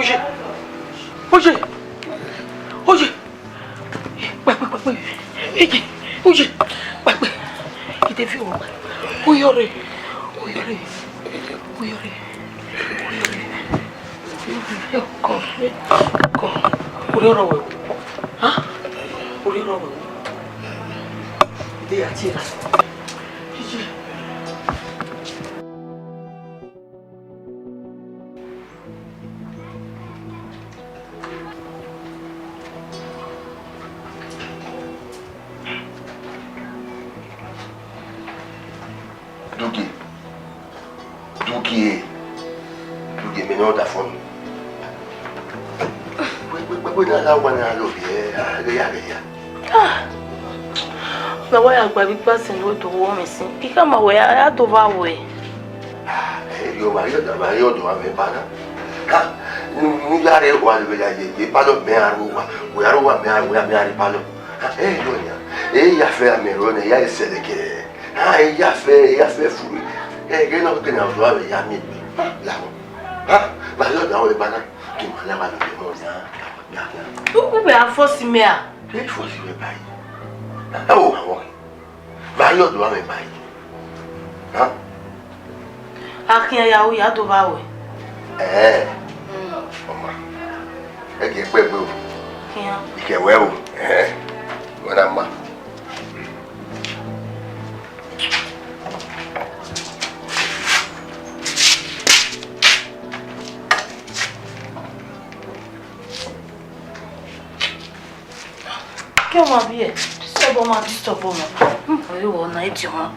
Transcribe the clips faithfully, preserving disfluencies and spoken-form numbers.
Oye! Oye! Kpakpe, kpakpe. Eye! Oye! Kpakpe. Ide fi owa. Oye ọre. Oye ọre. Oye ọre. Oye ọre. Oye ọre. Kọ. Kọ. Oye ọre wẹ. Ha? Oye ọre wẹ. Ide ya tie na. Oye. Dugie, Dugie, Dugie, mẹ ne ọ da fọn. Wẹ, wẹ, wẹ, wẹ, na la wa na lo ye, a, ya, ya, ya. Ah, na wa ya gba vbe ikpa sin ne u do wọ mwẹ sin. I khama wẹ, a, a do vba wẹ. Ah, eh, yo, ma yo da, ma yo do, a mẹ ba na. Ha, nu, nu ya re wa le ya ye, ye pa lo mẹ a ru wa, wẹ a ru wa mẹ a, wẹ a mẹ a re pa lo. Ha, eh, yo ya. Eh, ya fẹ a mẹ ro ne, ya sẹ le ke. Ha, e ya fẹ, e ya fẹ furu. Ẹghẹ ne ọ kẹ ne ọ do aro ya miẹn egbe. La wọn. Ha, ma yọ da wọn eba na. Ke ma la ma lo mọ ya. Ya, ya. U, u bẹ a force mẹ a? E force mẹ bayi. Ẹ wo ma wọn. Ma yọ do aro bayi. Ha? A khian ya ru ya do vba wẹ. Ẹẹ. Mm. Ọ ma. Ẹ gie kpẹgbe o. Khian. Ikẹwẹ o. Ẹẹ. Wẹ na ma. Ke ọmwa biẹ, sẹ ọmwa disturb ọmwa. Hmm, ọre wọ na, e tie ọmwa.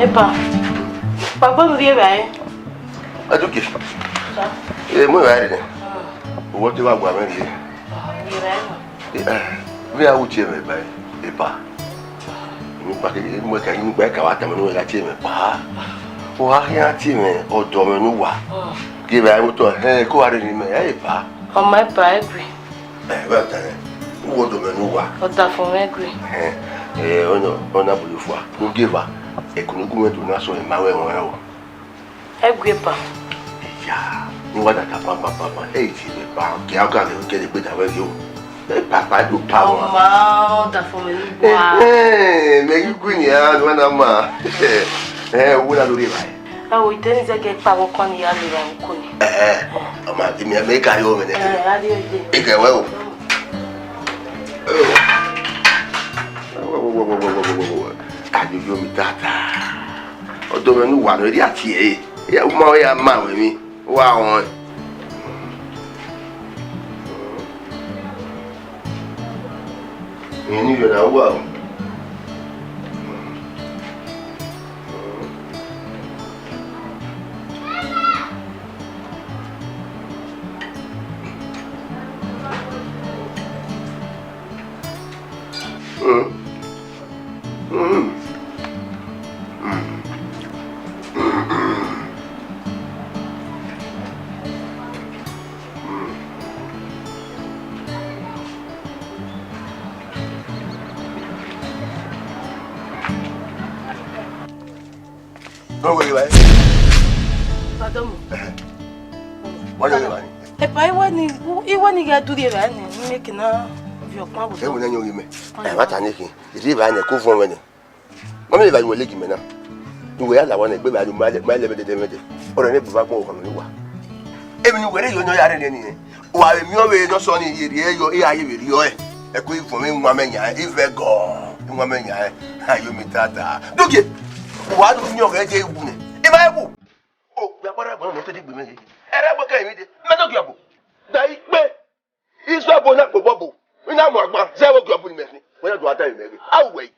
Epa, kpagbe ne u rhie evbare. Adugie. Sir. Eh, mu evbare nẹ. Hmm. Owọ te wa gua mwẹ rhie. Ah, rhie evbare nọ. Eh, vbe a ru tie mwẹ ba, epa. Inu kpa ke, inu ka, inu kpa ka wa tama ne u gha tie mwẹ pa. U gha khian tie mwẹ ọdọ mwẹ ne uwa. Gie vbe a mu otọ, hẹ, ko wa rre ne imẹ, ẹ, epa. Ọ ma epa, ẹ gui. Ẹ, vbe a ta rẹ, u wẹ ọdọ mwẹ ne uwa. Ọdafẹn mwẹ gui. Ẹ, ẹ, ọna, ọna bulu fua. Ogieva, ẹko ne u gu mwẹ do na sẹ ọnrẹn ma wẹ ẹmwẹ o. Ẹ gui epa. Iya, ne uwa da ta pam, pam, pam, pam, ẹ i tie mwẹ pa, ke a gha ghe kẹdẹ gbe da wẹ yo. Ẹ papa do pa wan. Ọ ma, ọdafẹn mwẹ ne uwa. Ẹ, ẹ, mẹ ghi gui nian, ne uwa na ma. Ẹ, wo na lori evbare. Ẹ wo, ite ni zẹgẹ kpa vbe ọkọ ni ya lele aro ko ni. Ẹ, ẹ, ọ ma, emi, mẹ ka yo mwẹ nẹ. Ẹ, a rhie ode. Ike wẹ o. Ayoyo mi tata. Ọdọ mwẹ ne uwa nọ, erriọ a tie ẹre. Iya, u ma ya ma wẹ emwi, wa rẹn. Emwi ne I rhie na wa o. Mm. Mm. Mm. Wẹ wẹ evbare. Pardon. Ẹhẹ. Wẹ wẹ evbare. Epa, iwẹ ni, iwẹ ni ghẹ durri evbare nẹ, ne I ke na viọ ọkpan vbe odọ. Ẹwẹ ne ẹ yọn ghi mẹ. Ẹ, wa ta ne khin. Erriọ evbare nẹ, ko vuọn mwẹ nẹ. Ma miẹn evbare ne uwẹ legi mẹ na. Ne uwẹ ya la owa nẹ, egbe evbare ne ma lẹ, ma lẹ ẹmwẹdẹdẹ ẹmwẹdẹ. Ọrẹn ne bu vbe agbọn okhuo nọ ne uwa. Emwi ne uwẹ rre yọ ne ọ ya rre nẹ nẹ. Wa vbe miẹn ọvbehe ne ọ sẹ ọnii ye rhie yọ, iran ye vbe rhie ọe. Ẹko ivọn mwẹ, iwan mwẹ yan, ivẹ gọ, iwan mwẹ yan, ayo mi tata. Dugie, wa do miẹn ọghẹ je wu nẹ. I ma wu. O, ya para gbọn mẹ te di gbe mẹ ye. Ẹrẹ gbe kẹ mi de. Mẹ do gie ọbo. Da ikpe. Isu ọbo na kpo bọbo. I na mu agban, zẹ vbe gie ọbo ni mẹ khin. Wẹ ya do ada mẹ ghe. A wẹ.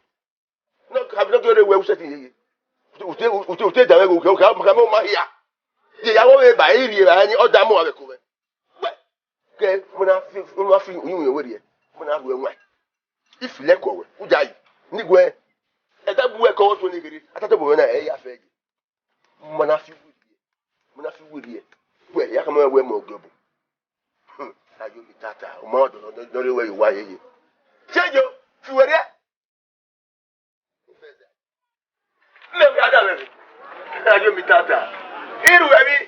No, ka no gere wẹ u sẹtin ye ye. Ute, ute, ute, ute da vbe ghe, ka, ka, ka mo ma hia. Ye ya wo vbe ba, i rhie ba ni, ọ da mo avbe ko vbe. Wẹ, ke, mo na fi, mo na fi uyinmwẹ wẹ rhie, mo na ru ẹwaẹn. I fi lẹ ko wẹ, u da yi, ni guẹ. Ẹdẹ bu ẹkọ ọtun ni ghere, a ta tobọ mwẹ na, ẹ ya fẹ ye. Ma na fi werriẹ, ma na fi werriẹ. Wẹ, ya khama wẹ mẹ ọgiọbo. Hmm, ayo mi tata, ọ ma dọ nọ, nọ, nọ rre wẹ ye uwa yeye. Chejo, fi werriẹ. Mẹ wẹ ada mwẹ. Ayo mi tata. Iru ẹmwẹ.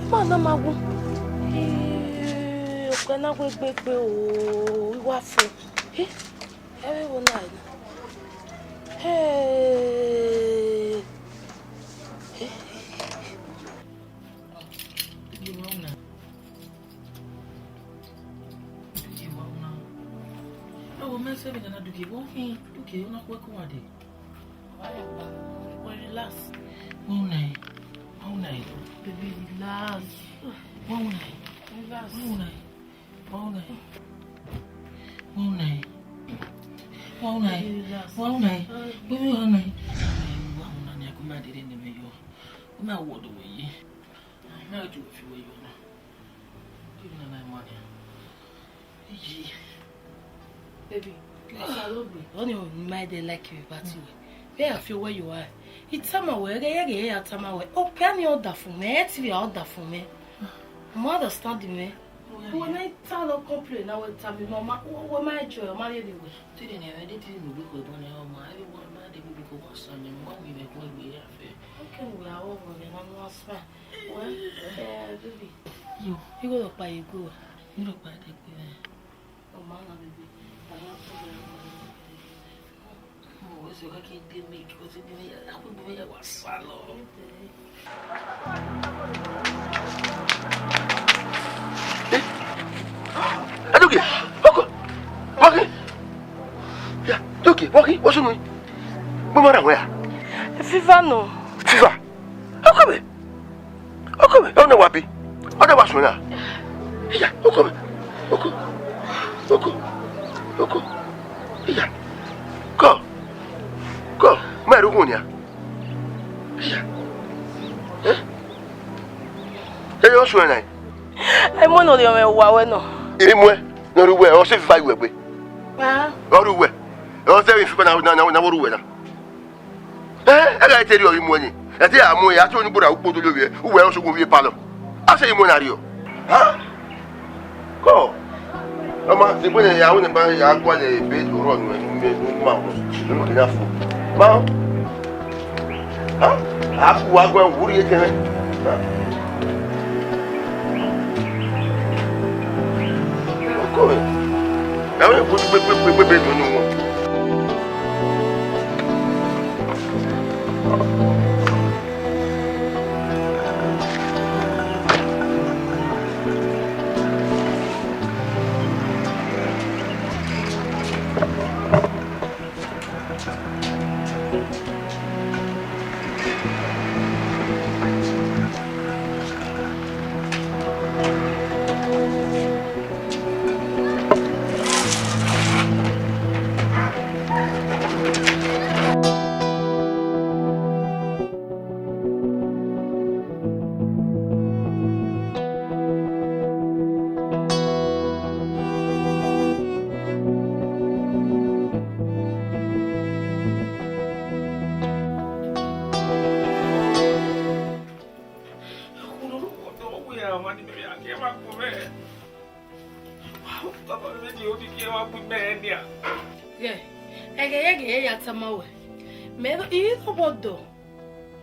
Ima na ma wu. Ee, okpia na wegbe gbe o, I wa fo. Ee, ẹ vbe wo na na. Ee. Ee. Dugie wa una. Dugie wa una. Ẹ wo, mẹ sẹ vbe nana dugie wa hin, dugie una khuẹ ku wa de. Wa relax. Wa una. Wa una. Baby, relax. Wa una. Relax. Wa una. Wa una. Wa una. Wa una. Baby, relax. Wa una. Baby, wa una. Wa una ni a ku ma dede ne me yo. Una wo do we ye. Na ju fi wẹ ye ọna. Give me my money. Iyi. Baby, Salogbe, ọni o ma de like you about you. Where I feel where you are. It tama wẹ, ẹghẹ ẹghẹ ya tama wẹ. Okpia ni ọ da fun mẹ, ẹ ti vbe ọ da fun mẹ. You understand me? Wẹ na ta lọ complain na wẹ tama ma, wẹ ma enjoy, ọ ma rhie vbe wẹ. Tede ne ẹmwẹ de tede ne u gbe khuẹ bọ nẹ, ọ ma, everyone ma de gbe khuẹ bọ sẹ ọni, ma wi vbe khuẹ gbe ya fẹ. Okay, we are over, we are not smart. Well, eh, baby. Yo. You go to Paye go. You go to Paye go. Oh, man, baby. Oh, so I can't do me, 'cause it be me, I will be me, I was swallow. Aduke, ọkọ, wọki. Ya, Aduke, wọki, what's wrong? Mo mara wẹ a? Fever nọ. Fever? Ọkọ mẹ. Ọkọ mẹ, ọ na wa bi. Ọ na wa suẹn na. Iya, ọkọ mẹ. Ọkọ. Ọkọ. Ọkọ. Iya. Kọ. Kọ. Ma ru gun nia. Iya. Eh? Ẹ yọ suẹn na. Ai, mu ne orhiọn mwẹ wa wẹ nọ. Imẹ muẹ, ne ọ rre uwẹ, ọ sẹ fifa iwẹ gbe. Ah. Ọ rre uwẹ. Ọ sẹ fifa na, na, na, na, ọ rre uwẹ na. Eh, ẹ gha te rhie ọre imẹ muẹ ni. Ẹ te a mu, a te unu gbọdọ ukpo do lovbiẹ, uwẹ ọ sẹ gun vbe palọ. A sẹ imẹ muẹ na rriọ. Ha? Kọ. Ọ ma, sẹ egbe ne ya, wẹ ne ba ya gualọ ebe do rrọọ nuẹn, nuẹn, nuẹn ma unu, nuẹn kina fo. Ma. Ha? A fu wa guẹ, wurri etẹn mwẹ. Ha? Ọkọ mwẹ. Ẹ wẹ kpo kpekpekpe do unu wọn. Ghẹ, ẹghẹ ẹghẹ ya tama wẹ, mẹ i rhọwọ dọ.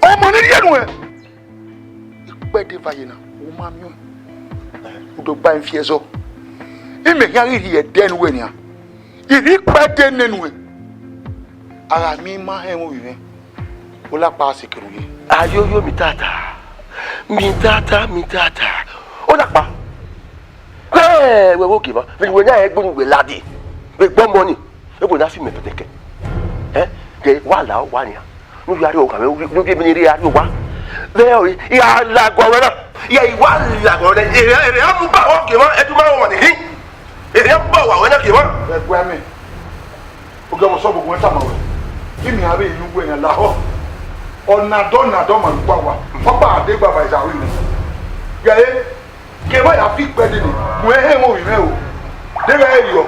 Ọmọ ne I rhie nuẹn. Ikpẹdẹ va ye na, u ma miẹn ọẹn. U do gba ẹn fi ẹzọ. Imẹ khian ghi rhie ẹdẹ ne uwẹ nian. I rhie ikpẹdẹ nene uwẹ. A gha miẹn ima họn ẹmwẹ ovbi mwẹ, Olakpa a sikẹ ru ye. Ayoyo mi tata, mi tata, mi tata. Olakpa, ẹ, wẹ wo gie mwa, vbene uwẹ na rẹn gbe unu wẹ lade, vbe gbe ọmọ ni, ẹ, wẹ na fi mẹ pẹtẹkẹ. Ẹ, ke wa la owa nian, ne u ya rrie ogha mwẹ, ne u rhie emwi ne I rhie a rrie owa. Vbe ọre, I gha la guan ruẹ na, I gha, I wa la guan ruẹ na, erriọ, erriọ mu ba ọ gie mwa, ẹdẹ u ma rẹn ọmwa ni khin. Erriọ mu ba wa ruẹ na gie mwa. Ẹguae mwẹ. Ogiọmọ sọbọ, gu mwẹ tama ruẹ, imẹ a vbe yin uwẹ yan lahọ. Ọna dọ, ọna dọ ma lukpa wa, ọ kpa de gba ba ẹzẹ aro imẹ. Gẹre, ke emwa ya fi ikpẹdẹ ni, mu ẹn họn ẹmwẹ ovbi mwẹ o. Deghẹ ẹ i rriọ,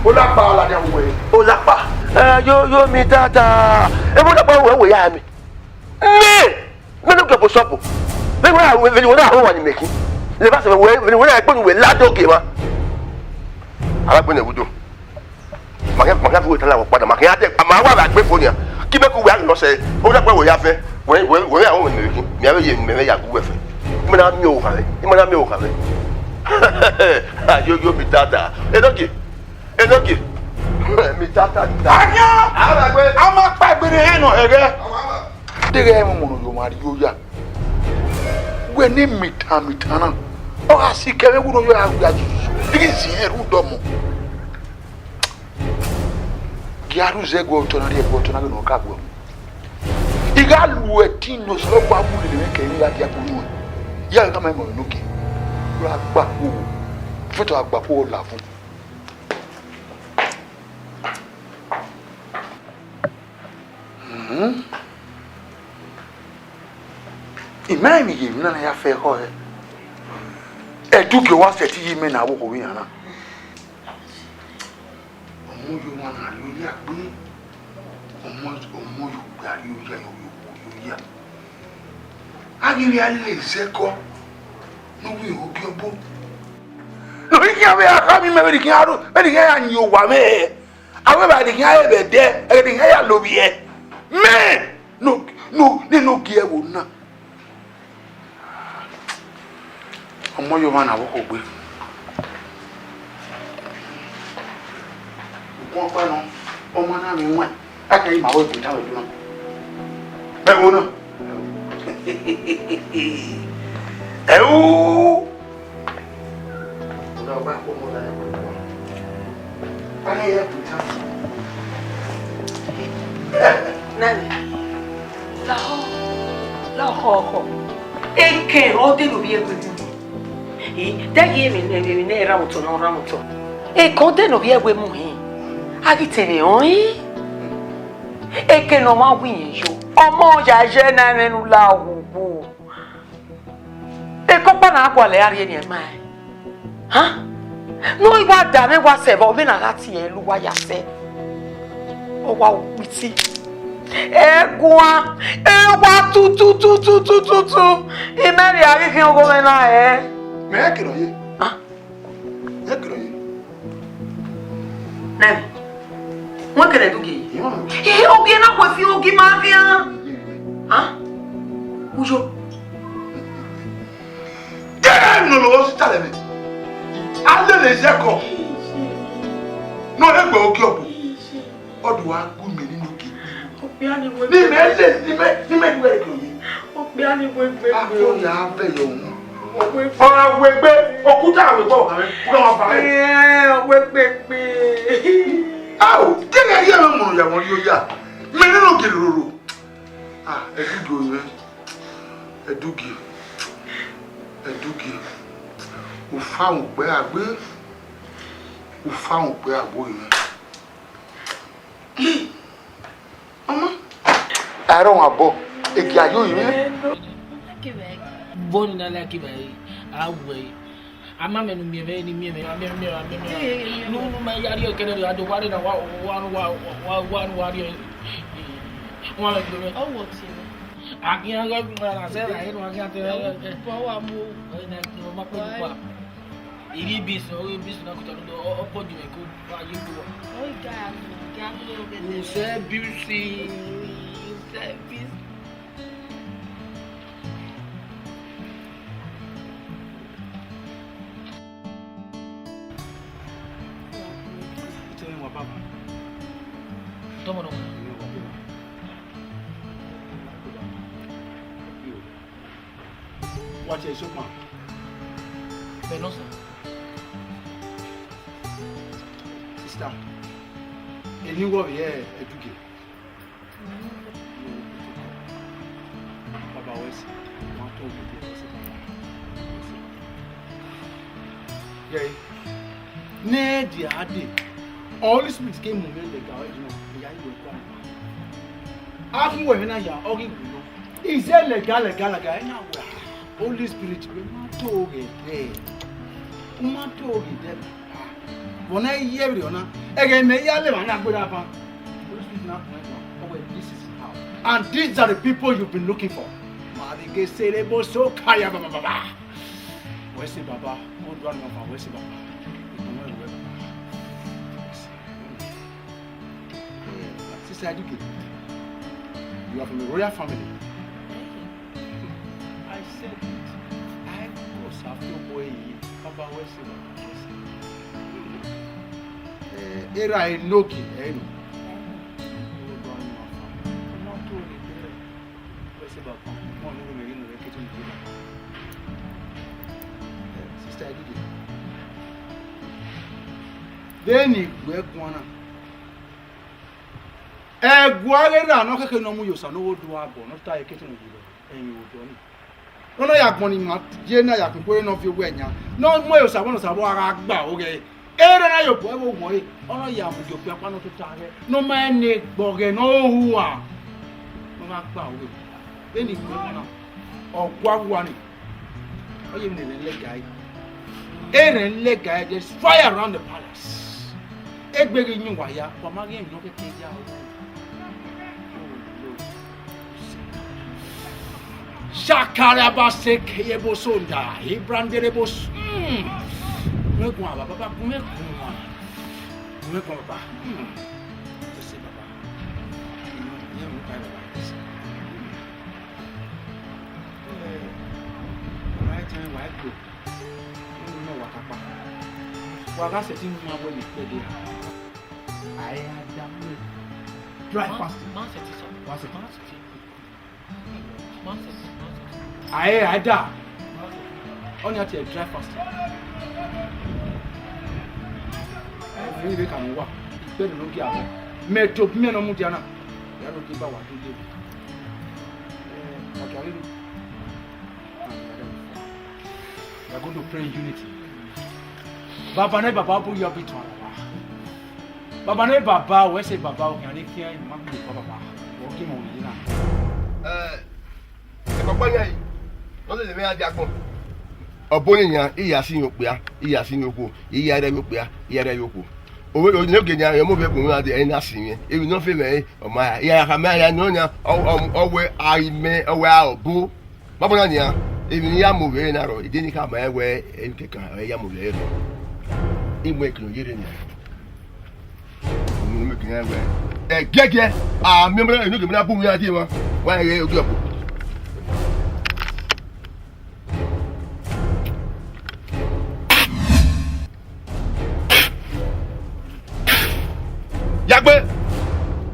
Olakpa ladian vbe uwẹ. Olakpa, ẹ, yo, yo, mi tata. Ẹ, Olakpa, wẹ, wẹ ya mẹ. Mẹ, mẹ ne u ke bosọpu. Vbene wẹ, vbene wẹ na ho wa ni mẹ khin. Levba sẹ vbe wẹ, vbene wẹ na gbe unu wẹ lade ogie mwa. A wa gbe nẹ vbe udo. Ma khian, ma khian fi wẹ ta la wẹ ọkpa na, ma khian dẹ, ma wa vbe gbe fo nian. Ki mẹ ku wẹ a nọ sẹ, Olakpa wẹ ya fẹ. Wẹ, wẹ, wẹ ya wẹ mẹ khin. Mẹ a vbe ye mẹ vbe ya gu wẹ fẹ. I ma na miẹn ogha mwẹ, I ma na miẹn ogha mwẹ. Ayoyo mi tata. Enogie. Enogie. Mi tata, mi tata. Ayan! Ara gbe. A ma kpa egbe ne ehẹn nọ hẹghẹ. Deghẹ ẹmwẹ ọmọ ne ọ yo mwa rrie oya. Wẹ ne mitan mitan na. Ọ gha sikẹ mwẹ, wẹ ne ọ yo ra wia zuzu. Dighi zin ẹre u dọmọ. Gie a rhu zẹ ẹguẹ otọ na rrie ẹguẹ otọ na ghe ne ọ ka guẹ mu. I gha lu ẹtin ne Osanobua mu lele mwẹ kẹ emwi gha dia kpo nuẹn. Ya ghe khama ẹmwẹ ne oke. Ra gba khuo. Fẹtọ a gba khuo la fun. Hmm. I ma emwi ye emwi na ne a ya fẹ ekhọe. Ẹdugie wa sẹtin ye imẹ ne a vbe okhuo vbe iran na. Ọmọ ye ọmwa ne a rrie oya gbe, ọmọ, ọmọ ye okpia rrie oya, ye okhuo rrie oya. A ghi vbe a lele zẹkọ ne u wi ogiọbo. Ne ọ i khian vbe a khama imẹ vbene I khian ro, vbene I khian ya yin owa mwẹ hẹ. A wẹ vbe a de khian re vbe ẹdẹ, ẹghẹ de khian ya lovbiẹ. Mẹ, no, no, ne no gie ẹvbo na. Ọmọ ye ọmwa na vbe okhuo gbe. Ukun ọkpa nọ, ọmọ na mwẹ iwẹn, a ka ima wẹ egbe na vbe do na. Ẹvbo na. Ẹu! Nani, lahọ, lahọ, lahọ. Eke ọ de ne ovbi ẹwe mu. Eh, de ghi emwi ne, emwi ne erha otọ na, erha otọ. Eke ọ de ne ovbi ẹwe mu hin. A ghi te vbe rẹn ọnrẹn. Eke ne ọmwa wẹ irẹn yo. Ọmọ ya ye na ẹmwẹ ne u la ohogbo. Ekọkpa na gualọ a rhie eni ẹmwẹ. Ha? Ne ọ wa da mwẹ wa sẹ vbe ọ vbe na gha tie ẹre lu wa ya sẹ. Ọ wa ukpiti. Ẹguan, e wa tututututututu. Imẹ rhie a ghi khian oghomwẹ na hẹ. Mẹ kere ọ ye. Ha? Mẹ kere ọ ye. Nẹ, wẹ kere Ẹdugie? Iran. Ee, ogie na wẹ fi ogie ma khian. Ha? Uyo. Kẹrẹ nọ lọ hospital ẹmẹ. A lele zẹkọ. Ne ọ rhe gbe ogie ọgbọ. Ọ do wa gu mẹ nene ogie. Okpia ni wẹ. Ni mẹ le, ni mẹ, ni mẹ du ẹre ke ogie. Okpia ni wẹ gbe. A ko ya vẹ yọ wọn. Ọ ra wẹ gbe, okuta wẹ gbe ọkhan mwẹ, u gha ma ba mwẹ. Ẹ, ọ wẹ gbe gbe. Ao, kẹghẹ ye mwẹ mọ ya wọn rhie oya. Mẹ nene ogie roro. Ah, Ẹdugie oyin mwẹ. Ẹdugie. Ẹdugie. Ufa ukpẹ agbe. Ufa ukpẹ agbe oyin mwẹ. Ọma. Aro wọn abọ. Egi ayo oyin mwẹ. Bọ ni na like ba yi. Awẹ. A ma mẹ ne u miẹn mwẹ, ne I miẹn mwẹ, a miẹn mwẹ, a miẹn mwẹ. Nu, nu ma ya rhie kẹnẹ rre, a do wa rre na, wa, wa, wa, wa, wa, wa rhie. Wa mẹ gbe mwẹ. Ọ wọ tie mwẹ. A khian ghẹ gu mwẹ na, sẹ ra, ẹ nu a khian te. Ẹ wo, bọ wa mu. Ẹ na, ọ ma kpe nu kpa. Iri beans, ọ, beans na kuta do, ọ, ọ pọ ju mwẹ ko, wa ye ko. Ọ ga, ga ko. U sẹ beans, u sẹ beans. Tell me what, Papa. Tọmọ nọ. Wa tie sokpan. Bẹẹ nọ, sir. Sister, eni wọ vbe Ẹdugie. Baba wẹ sẹ, wa tọ ogiẹdẹ wẹ sẹ baba. Wẹ sẹ. Yeah. Ne dia dee, Holy Spirit ke mu mwẹ lẹga ọre nọ, ya ru ẹguae. A khin wẹ vbe na ya, ọ ghi wu nọ. Ize lẹga, lẹga, lẹga, ẹ na wẹ, Holy Spirit, wẹ ma do ghe ẹdẹ. U ma do ghe ẹdẹ. Vbọ na ye vberriọ na, ẹghẹ mẹ ya lele emwa na gberra ban. Holy Spirit na khuẹn nọ, ọ wẹ, this is how. And these are the people you've been looking for. Ma vbe ghe sere ebo so kaya baba baba. Wẹ sẹ baba, mo do anu ọfa, wẹ sẹ baba. Ikun mwẹ rre baba. Wẹ sẹ. Sister Aduke, you are from a royal family. I said it. I was a few boy. Baba wẹ sẹ, baba wẹ sẹ. Eh, era enoki, eh, no. Sister Aduke. Vbene I gu ẹre guan na, Ẹguae ghe erha ne ọ khẹke ne ọ mu ye Osa ne ọ vbe do abọ ne ọ ta ẹkete ne ọ ye rrọọ, ẹmwẹ odọ nii. Nọ na ya gbọn ne ima ye na ya khunkhuẹn ne ọ viọ owẹ yan. Ne ọ mu ẹre Osa vbọ ne Osa vbọ a gha gba aro ghẹ. Erha na ye obọ ẹvbo wọre, ọ na ya mu ye okpia ọkpa ne ọ tota ghẹ, ne ọ ma rẹn ne egbe ọghẹ ne ọ ru a. Ne ọ gha gba aro ghẹ. Vbene ikhuo na, ọ gua vbe uwa nii. Ọ ye emwi ne erhẹn lẹga ẹre. Erhẹn lẹga ẹre, there's fire around the palace. Egbe ghi yin uwa hia, wa ma ghi emwi ne ọ keke ya ru. Shakara ba se ke ye bo so nda, Ibrahim dere bo s-, mm. Gu mẹ guan, baba, gu mẹ guan. Gu mẹ guan, baba. Mm. Ẹ se, baba. Ẹ mu ka, baba. Ẹ se. Ẹ, ọna i tẹn wa gbe. Unu nọ wa kakpa. Wa gha sẹtin mu avbe ne ikpẹdẹ ra. A i ra da mu dry fasting. Ma sẹtin sọ. Wa sẹtin. Ma sẹtin. Ma sẹtin. Ma sẹtin. A i ra da. Ọni a tie dry fasting. Ẹ, vbe ka mu wa. Ikpẹdẹ ne ọ gie avbe. Mẹ tobọ mẹ ne ọ mudia na. Ya no ke ba wa dede. Ẹ, wa gha rhirhi. We are going to pray in unity. Baba ne baba, bu yọ bi tuan baba. Baba ne baba, wẹ sẹ baba, okhian ne khian ma gbe kọ baba. Wọ gi mẹ oyi na. Ẹ, ẹkpakpa yan yi, ọ lele mwẹ ya dia agbọn. Ọ bọ ne yan, I ya si yan okpia, I ya si yan okhuo, I ya rre emwi okpia, I ya rre emwi okhuo. Ovbi ne ogie yan, ọ mu ovbi ẹkpo mwẹ dee, ẹ i na si mwẹ. Emwi ne ọ fe mwẹ re, ọ ma ra. I ya khama ya nọ yan, ọ, ọ, ọ wẹ a i mẹ, ọ wẹ a ọbo. Vbabọ na nian, emwi ne I ya mu vbe ẹre na rrọọ, ede ne I khama ẹn wẹ emwi kẹkan ọre I ya mu vbe ẹre rrọọ. I mu ẹkẹn ye rre nian. Unu mẹ kẹn wẹ, ẹgiẹgiẹ, a miẹn mẹ enogie mẹ na bu mwẹ iran die emwa, wa rẹn ghe ogie ọkpọ. Ya gbe!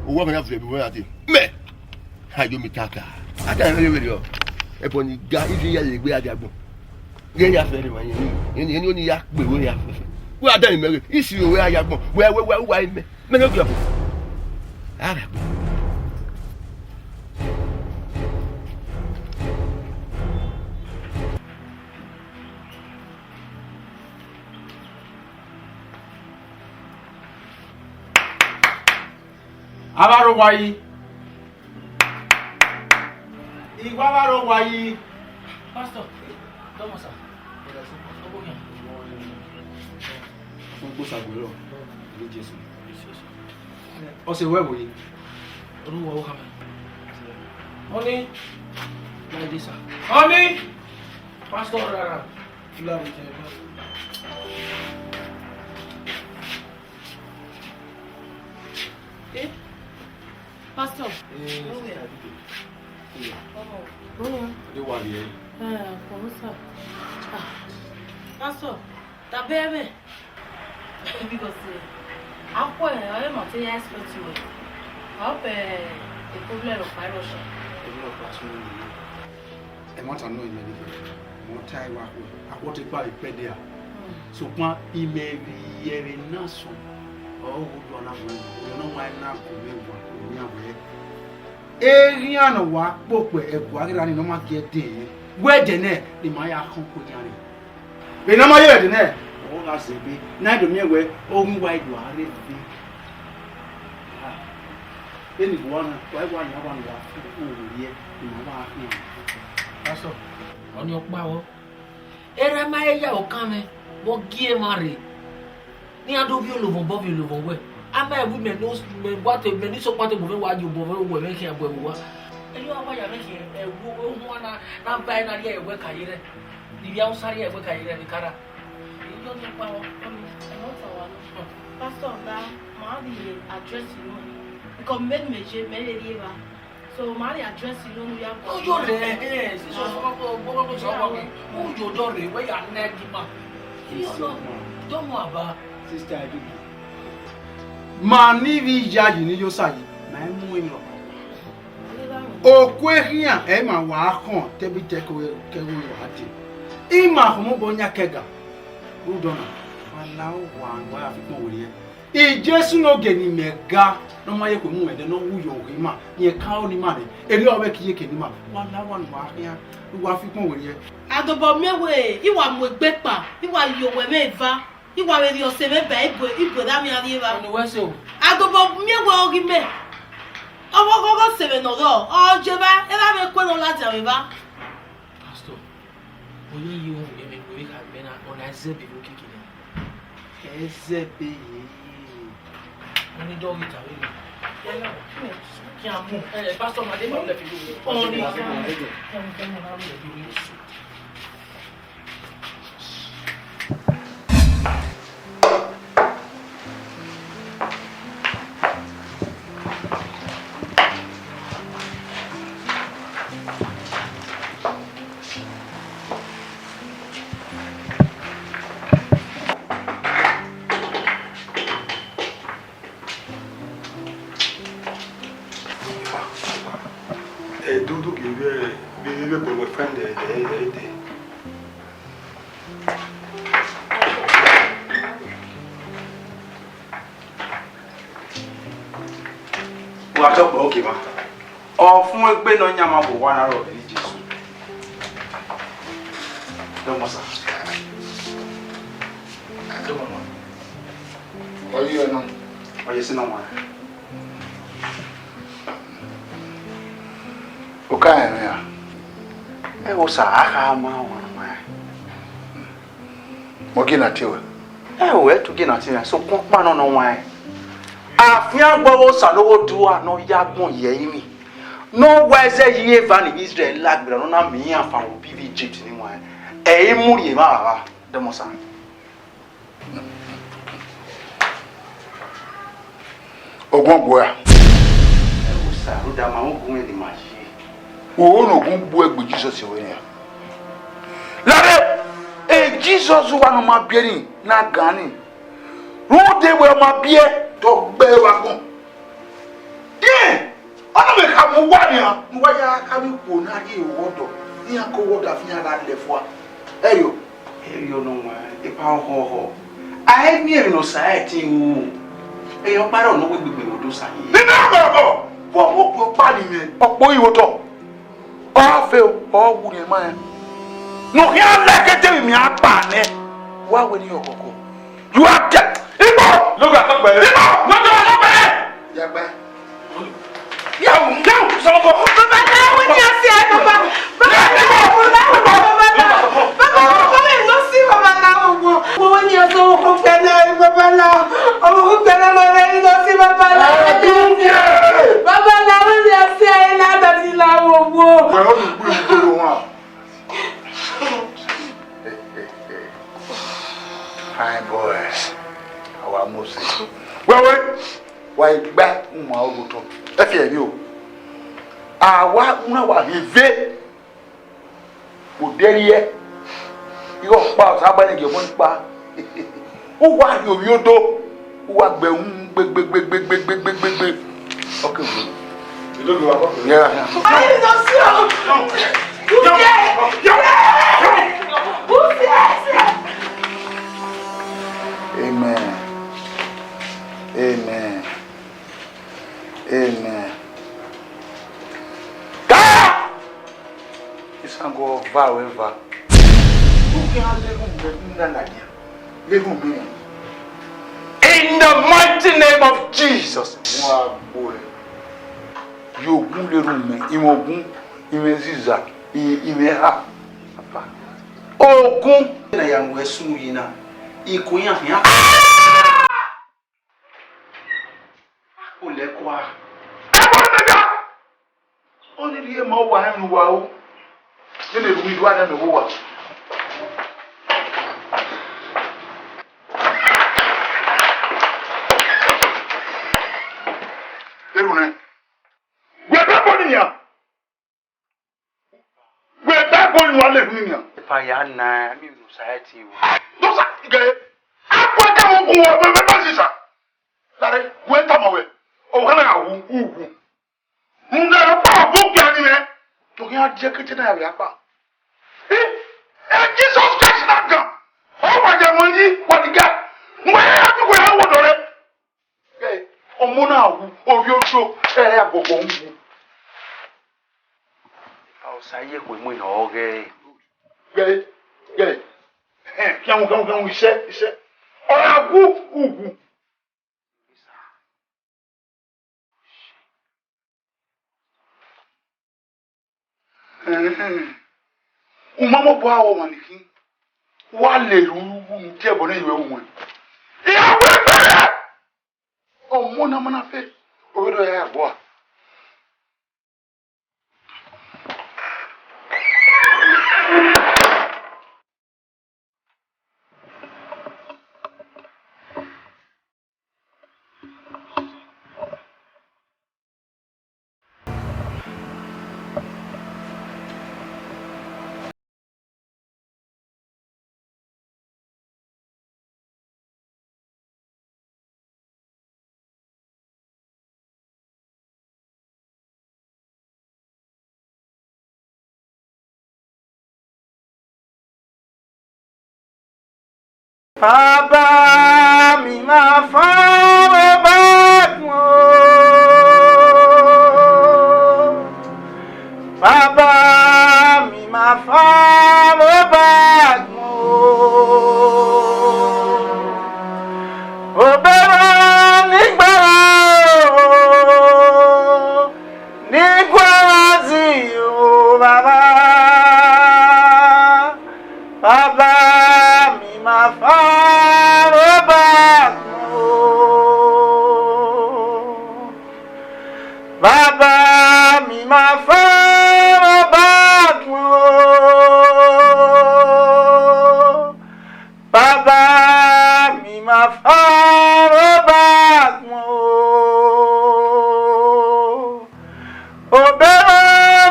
Owọ mwẹ na vuẹ ebe mwẹ na dee. Mẹ! Ayo mi kaka. A ta ẹmwẹ vberriọ. Ẹbọ ni ga, ifi ya ye egbe a dia agbọn. Ghe ya fẹrẹ emwa yẹn ni, yẹn ni, yẹn ni oni ya kpe wẹ ya fẹfẹ. Wẹ a da ẹmwẹ ghe, isi wẹ a ya agbọn. Wẹ, wẹ, wẹ, uwa imẹ. Mẹ ne ogie ọkpọ. A gha gbe. Avbe aro wa yi. Igho avbe aro wa yi. Pastor, come on, sir. Ọ kpo sa gbe rọ, ẹvbo Jesu. Ọ sẹ wẹ vbe? Orúkọ wo kàn mí? Honey, like this, sir. Honey, Pastor rara. Eh? Pastor. Eh, sister Abigail. Ọmọ. Ọmọ. Ade wa rrie. Eh, ọmọ, sir. Ah, Pastor, tobọ mwẹ. Because, eh, I hope, eh, I am not here expect you. I hope, eh, a problem of fire rush. Problem of fire rush. Ẹmwata nọ imẹ nighe, mẹ ọ ta ẹre wa khuẹ, a khuẹ ọtẹn kpa vbe ikpẹdẹ a. Sokpan imẹ vbe iyẹvbe na sọn, ọ ghi do na mu ẹn, ọ nọ wa na gu mwẹ wa, ọ miẹn wẹ, eghian ne ọ wa kpokpẹ ẹguae ghi ra ni ne ọ ma gie dee, wẹ ẹdẹ nẹ, ne ima ya khọn ku eghian rre. Vbe ne a ma ye vbe ẹdẹ nẹ, ọ gha zẹ ebe, ne a do miẹn wẹ, ọ ghi wa do a rre ebe. Vbene I wa na, wa i wa yan, wa ne wa fi owo rriẹ, ne ima wa khian. Pastor, ọnii ọkpa vbọ. Erha ma he ya okan mwẹ, vbe ọ gie emwa rre. Ne iran do vbiẹ olovbọn obọ vbiẹ olovbọn wẹ. A ma ẹvbo mẹ ne mẹ wa te, mẹ ne sokpan te obọ mwẹ wa ye obọ mwẹ, owẹ mwẹ khian bu ẹvbo owa. Erriọ a wa ya mwẹ khian ẹvbo ohuan na, na ba ẹre na rhie ẹwẹ ka ye rẹ. Ni vbe Hausa rhie ẹwẹ ka ye rẹ vbe kara. Erriọ ọnii ọkpa vbọ. Ọmọ, ẹ ma ta wa nọ. Pastor, na, ma rhie address nọ. Because mẹ ne mẹ je, mẹ vbe rri evba. So, ma rhie address nọ ne u ya gualọ. Uyo rre, eh, sisi ọfọ, ọfọ, ọfọ, ọfọ, ọfọ, uyo dọ rre, wẹ ya nẹ gi ma. Uyo nọ, dọmọ aba. Sister Abigail. Ma ne ivbi iyayi ne I yo sa yi, ma i mu emwi rhọkpa. Oku ehia, ẹ i ma wa khọn, te ẹbe itẹ ke ẹvbo wa dee. I ma khọn mobọ yan kẹga. Rhunmwuda ọna, wa la owa ne uwa ya fi kpọn werriẹ. Jesu ne ogie ne imẹ ga, ne ọ ma ye ekhue mu mwẹ ẹdẹ, ne ọ wu yọ ohi ima, rẹn ka ro ne ima nẹ, erriọ ọ vbe ke iyeke ne ima, wa la owa ne uwa khian, ne uwa fi ukpọn werriẹ. A dobọ miẹn wẹẹ, I wa mu egbe kpa, I wa ye owẹ mwẹ eva, I wa vbe rhie ọse mwẹ ba ibuẹ, ibuẹ da miẹn a rrie evba. Ọni wẹ so. A dobọ miẹn wẹẹ ọghe imẹ, ọmọ ọghọghọ ọse mwẹ ne ọ rrọọ, ọ je evba, erha mwẹ kue ne ọ ladian vbe evba. Pastor, oyọ yi ru ẹmwẹ ne uwẹ kha mẹ na, ọna zẹbe vbe okiekie nẹ. Ẹ zẹbe yeye. Wọ́n ní dọ́ọ̀gì tàwé mi. Yálà, kí a mú. Ẹ, Pastor Made, ma wulẹ̀ fi lóore. Ọ̀nì. Ẹ, Dudu kevbe, vbe, vbe, vbe boyfriend ẹre, ẹre, ẹre dee. Wa tọ kpẹ oke ma. Ọfumwegbe ne ọ yan ma vbe owa na rrọọ vbe Jesu. Dọmọ sa. Dọmọ ma. Ọ ye nọ. Ọ ye si nọ ma. Oka ẹmwẹ ra? Ẹ wo sa, a kha ma wan ma. Mọ gie na tie wẹ. Ẹ wo, ẹ tu gie na tie wẹ, sokpan ọkpa nọ nọ wan. Afiangbe ọghe Osa ne ọ gho dua ne ọ ya agbọn ye ẹrinmwi. Ne ọ wa ẹzẹ ye eva ni Israel la gberra ne ọ na miẹn iran fan vbe obọ ivbi Egypt ni wan. Ẹ i mu rhie emwa vbe ava, dọmọ sa. Ogun gbe ua. Ẹ wo sa, rhunmwuda ma ogun ẹre ne ima ye. Oro ne ogun gbe ua egbe Jisọs vbe nian. Lare, e Jisọs wa ne ọ ma biẹ ni, ne a gan ni. Rhunmwuda wẹ ọ ma biẹ, te ọ gbe ẹre vbe agbọn. Dẹn, ọ na vbe khama uwa nian, ne uwa ya kha vbe ikhuo na rhie owọdọ, iran ke owọdọ afian gha lẹ fua. Ẹyọ. Erriọ nọ wan, epa ọhọhọ. A i miẹn emwi ne Osa ẹtin ru. Ẹyọ ọkpa rẹ ọ ne ọ wegbe gbe vbe odẹ Osa ye. Nene ọgọgọ, vbe ọmọ okpia ọkpa ni mwẹ. Ọkpa oyi vbe otọ. Ọ fe o, ọ wu rẹn ma rẹn. Ne ọ khian la ẹkẹtẹ vbe imian kpa nẹ. Wa wẹ ne ọgọgọ. You are dead. Igbo! Look at that man. Igbo! Look at that man! Ya gba. Yau, yau, sọmọ. Babaláwo ni a ṣe ẹ, baba. Babaláwo, babaláwo, babaláwo. Babaláwo, kọ́ mi lọ sí babaláwo wo. Owó ni a sọ owó kún pẹ̀lẹ́, babaláwo. Owó kún pẹ̀lẹ́, mo rẹ̀ lọ sí babaláwo. Babaláwo ni a ṣe ẹ, ládàá sí láwo wo. Wẹ̀rọ mi gbé ìgboro wọn. Fine boy. Our Moses. Wait, wait. Wa gba uma ogoto. Ẹ fi ẹre o. A wa una wa heve. Odẹ rhie. Igho kpa, Osa gba ne gie ọmọ ni kpa. U wa rhie ovbi odo. U wa gbe uhunmwu gbegbegbegbegbegbegbegbe. Okay, good. Yeah, yeah. Amen. Amen. Amen. Ka! Isango ọva ruẹ eva. U khian le erhunmwu mwẹ, u na ladian. Le erhunmwu mwẹ. In the mighty name of Jesus. Wọn a gbo ẹ. Ye ogun le erhunmwu mwẹ, imẹ ogun, imẹ ziza, i-, imẹ eha. Papa. Ogun. Na ya mu ẹre sunu yi na. Ikun iran khian. Olẹkua. Ẹgbọn nẹga. Ọ ni rhie ma uwa hẹn ne uwa ru. Nene erhunmwu I do ua nẹ mẹ vbe uwa. Erhunmwu nẹ. Wẹ Baibol ni nian. Wẹ Baibol ni wa le erhunmwu ni nian. Epa ya na, mi no sa ẹtin o. Dosa, gẹ. Akpọ ẹka mu gun wẹ, wẹ, wẹ, wẹ, sisa. Lare, wẹ tama wẹ. Ọ wa na wu, wu, wu. Nda pa bu kpia ni mẹ. To ghi a die kete na ya vbe akpa. Eh, eh, Jesus Christ na gan. Ọ wa ya mọ yi, wa ni ga. Wẹ ya tu wẹ ya wo dọre. Ọmọ na wu, ovbi oto, ẹ ya gọgọ wu. A Osa ye ekhue mu nọ ọghẹ. Gẹe, gẹe. Ẹhẹn, khian mu, khian mu, khian mu, isẹ, isẹ. Ọ ya wu, u wu. Ẹhẹn. U ma mọ obọ aro ọmwa ni khin. Wa lele urhu ne u tie ẹbọ ne ẹ i ru ẹvbo ruẹn. Iran wẹ fẹrẹ. Ọmọ na ma na fe, ovbi oto ya gua. Baba mi ma fa vbe Ọba gbọn. Baba mi ma fa vbe Ọba gbọn. Obọ ni gba o. Ni guan zẹ o, Baba, Baba mi ma fa vbe Ọba gbọn. Baba mi ma fa vbe Ọba gbọn. Baba mi ma fa vbe Ọba gbọn o. Obọ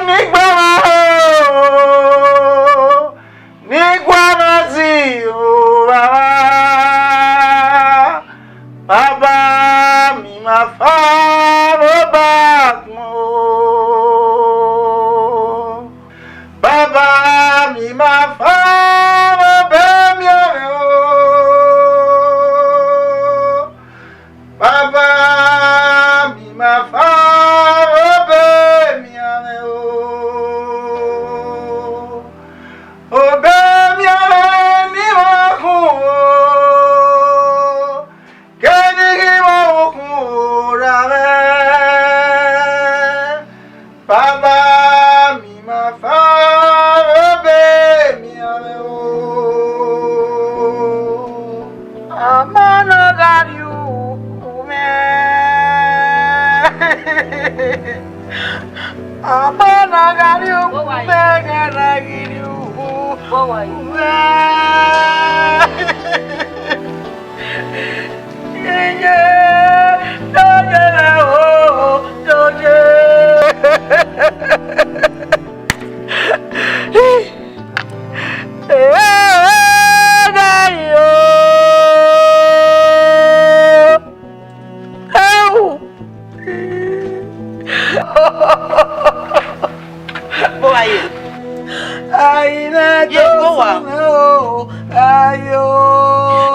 ni gba o, ni guan zẹ o, Baba. Baba mi ma fa vbe Ọba gbọn o. Baba mi ma fa vbe Ọba miẹn mwẹ o. Baba mi ma fa vbe Ọba miẹn mwẹ o. Ọba miẹn mwẹ ni vbe ọkhun o. Kevbe ighẹ vbe ọkhun ra mwẹ, Baba mi ma fa vbe Ọba miẹn mwẹ o. Ọmọ ne ọ gha rrie uwu mwẹ. Ọmọ ne ọ gha rrie uwu mwẹ, gha na ghi rrie uwu mwẹ. Iye, dọyẹ o, dọyẹ. Ee, dọyẹ o. Ẹu. Bọ wa ye? Ayi na ye, do bọ wa? Sunu o, ayo.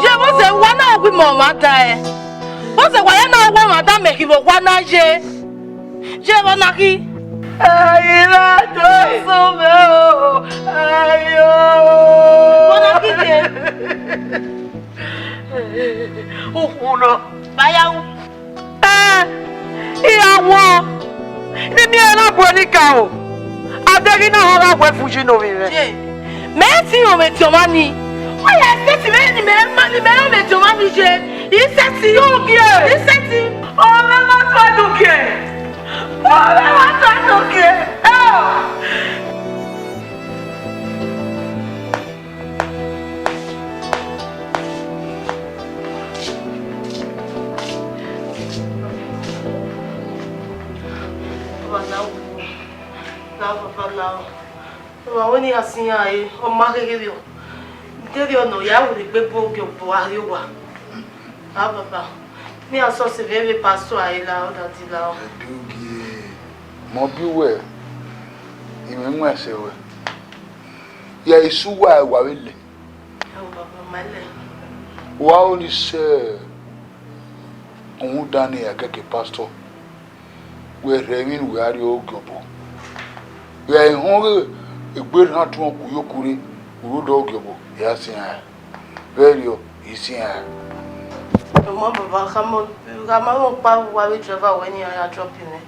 Ye vbọzẹ wa na gu imẹ ọmwa da ẹ? Vbọzẹ wa ya na gu ọmwa da mẹ khin vbe owa na ye? Ye vbọ na khin? Ayi na do sunu o, ayo. Vbọ na khin ye? Ukhunmwu nọ. Ba ya ru. Ẹ, iran wọn, ne I miẹn na bu ẹre ni ka o. A deghẹ I na họn gha wẹ fu yi ne ovbi mwẹ. Ye, mẹ i sẹtin rẹn mwẹ tie ọmwa nii. Ọ ya sẹtin mwẹ ne imẹ ma, ne imẹ rẹn mwẹ tie ọmwa nii ye. I sẹtin. Ugie. I sẹtin. Ọ mwẹ ma tọ ne ugie. Ọ mwẹ ma tọ ne ugie. Ẹ. Ọba, la o, la, Baba, la o. Ọba, wẹ ne iran si iran re, ọ ma kheghe vbiọ. Deghẹ ọ nọ, ya wẹ egbe bu ogie bu a rrie owa. La, Baba, ne iran sọse vbe vbe pastor a re, la, ọ dadi, la o. Ẹdẹ ogie, mẹ ọ biẹ uwẹ, I mwẹ ẹsẹ ruẹ. Ya esu uwa, wa vbe lẹ. Ẹ o, Baba, ma lẹ. Wa ro ni sẹ Rhunmwuda ne a kẹkẹ pastor, wẹ rhẹ emwi ne uwẹ a rrie ogiobọ. Vbe a i họn ghe egbe erhan tuọn ku ye oku rre, u rre odọ ogiobọ, I ra siẹn ẹre. Vberriọ, I siẹn ẹre. Ọmọ baba, khama, khama vbe ọkpa vbe uwa vbe driver wẹ ne iran ya drop mwẹ.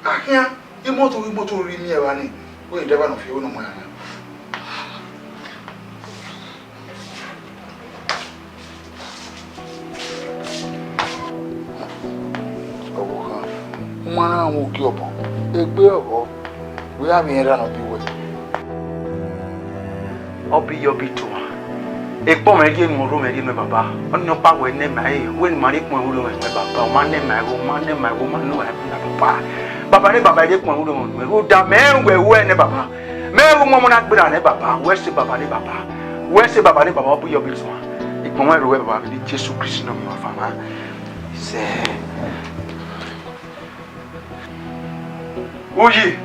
A khian, imoto, imoto rhie miẹn evba nii, wẹ driver ne ọ fi ẹvbo ne ọ mu iran nian. Ọvbokhan, u ma na mu ogiobọ, egbe ọghọ, wẹ a vbe rẹn erha ne ọ biẹ uwẹ. Ọ biẹ iyobọ tuan. Ekpọnmwẹ rhie ne u rhie mwẹ, rhie mwẹ baba. Ọnii ọkpa wẹ nẹ ma ẹre, wẹ ne ima rhie ekpọnmwẹ rhie mwẹ baba, u ma nẹ ma ẹvbo, u ma nẹ ma ẹvbo, u ma nẹ ma ẹvbo, baba. Baba ne baba, rhie ekpọnmwẹ rhie mwẹ, rhunmwuda mẹ rẹn uwẹ ruẹ nẹ baba. Mẹ ru ọmọ na gberra nẹ baba, wẹ sẹ baba ne baba. Wẹ sẹ baba ne baba, ọ biẹ iyobọ tuan. Ekpọnmwẹ rhie ruẹ baba, vbe eni Jesu Kristi ne ọ miẹn ọmwa fama. Sẹ. Uyi!